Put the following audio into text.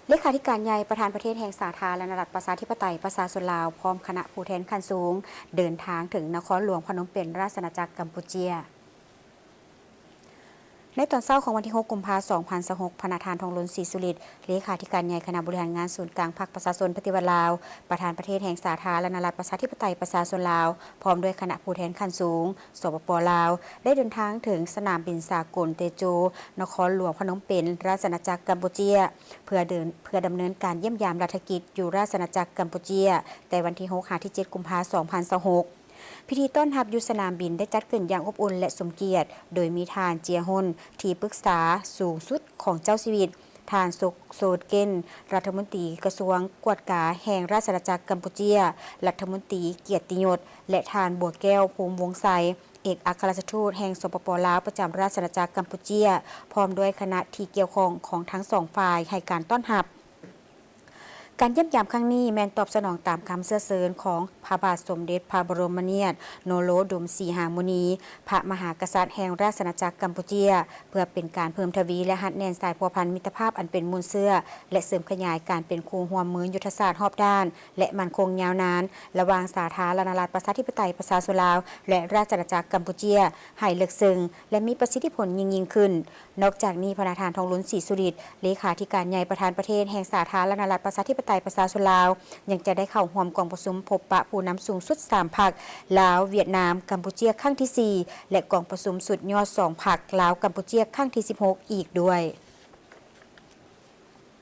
ເລຂາທິການໃຫຍ່ ປະທານປະເທດແຫ່ງສາທາລະນະລັດ ປະຊາທິປະໄຕ ປະຊາຊົນລາວ ພ້ອມຄະນະຜູ້ແທນຂັ້ນສູງ ເດີນທາງເຖິງນະຄອນຫຼວງພະນົມເປັນ ລາຊະອານາຈັກກຳປູເຈຍ. ໃນຕອນເຊົ້າຂອງວັນທີຫົກ ກຸມພາ ສອງພັນຊາວຫົກ, ພະນະທ່ານ ທອງລຸນ ສີສຸລິດ ເລຂາທິການໃຫຍ່ຄະນະບໍລິຫານງານສູນກາງພັກປະຊາຊົນປະຕິວັດລາວ, ປະທານປະເທດແຫ່ງສາທາລະນະລັດ ປະຊາທິປະໄຕ ປະຊາຊົນລາວ ພ້ອມດ້ວຍຄະນະຜູ້ແທນຂັ້ນສູງ ສປປ ລາວ ໄດ້ເດີນທາງເຖິງສະໜາມບິນສາກົນເຕໂຈ ນະຄອນຫຼວງພະນົມເປັນ ລາຊະອານາຈັກກຳປູເຈຍ ເພື່ອເດີນ ເພື່ອດຳເນີນການຢ້ຽມຢາມລັດຖະກິດຢູ່ລາຊະອານາຈັກກຳປູເຈຍ ແຕ່ວັນທີຫົກ ຫາ ທີເຈັດ ກຸມພາ ສອງພັນຊາວຫົກ. ພິທີຕ້ອນຮັບຢູ່ສະໜາມບິນໄດ້ຈັດຂຶ້ນຢ່າງອົບອຸ່ນ ແລະ ສົມກຽດ ໂດຍມີທ່ານ ເຈຍຮົນ ທີ່ປຶກສາສູງສຸດຂອງເຈົ້າຊີວິດ, ທ່ານ ໂຊດເກັນ ລັດຖະມົນຕີກະຊວງກວດກາແຫ່ງລາຊະອານາຈັກກຳປູເຈຍ, ລັດຖະມົນຕີກຽດຕິຍົດ ແລະ ທ່ານ ບົວແກ້ວ ພູມວົງໄຊ ເອກອັກຄະລັດຖະທູດແຫ່ງ ສປປ ລາວ ປະຈຳລາຊະອານາຈັກກຳປູເຈຍ ພ້ອມດ້ວຍຄະນະທີ່ກ່ຽວຂ້ອງຂອງທັງສອງຝ່າຍໃຫ້ການຕ້ອນຮັບ. ການຢ້ຽມຢາມຄັ້ງນີ້ແມ່ນຕອບສະໜອງຕາມຄຳເຊື້ອເຊີນຂອງພະບາດສົມເດັດພະບໍລົມມະນາດ ໂນໂລດົມສີຫາມຸນີ ພະມະຫາກະສັດແຫ່ງລາຊະອານາຈັກກຳປູເຈຍ ເພື່ອເປັນການເພີ່ມທະວີ ແລະ ຮັດແໜ້ນສາຍພົວພັນມິດຕະພາບອັນເປັນມູນເຊື້ອ ແລະ ເສີມຂະຫຍາຍການເປັນຄູ່ຮ່ວມມືຍຸດທະສາດຮອບດ້ານ ແລະ ໝັ້ນຄົງຍາວນານ ລະຫວ່າງສາທາລະນະລັດ ປະຊາທິປະໄຕ ປະຊາຊົນລາວ ແລະ ລາຊະອານາຈັກກຳປູເຈຍ ໃຫ້ເລິກເຊິ່ງ ແລະ ມີປະສິດທິຜົນຍິ່ງໆຂຶ້ນ. ນອກຈາກນີ້, ພະນະທ່ານ ທອງລຸນ ສີສຸລິດ ເລຂາທິການໃຫຍ່ ປະທານປະເທດແຫ່ງສາທາລະນະລັດ ປະຊາທິປະໄຕ ປະຊາຊົນລາວ ຍັງຈະໄດ້ເຂົ້າຮ່ວມກອງປະຊຸມພົບປະຜູ້ນຳສູງສຸດສາມພັກ ລາວ, ຫວຽດນາມ, ກຳປູເຈຍ ຄັ້ງທີສີ່ ແລະ ກອງປະຊຸມສຸດຍອດສອງພັກ ລາວ-ກຳປູເຈຍ ຄັ້ງທີສິບຫົກ ອີກດ້ວຍ.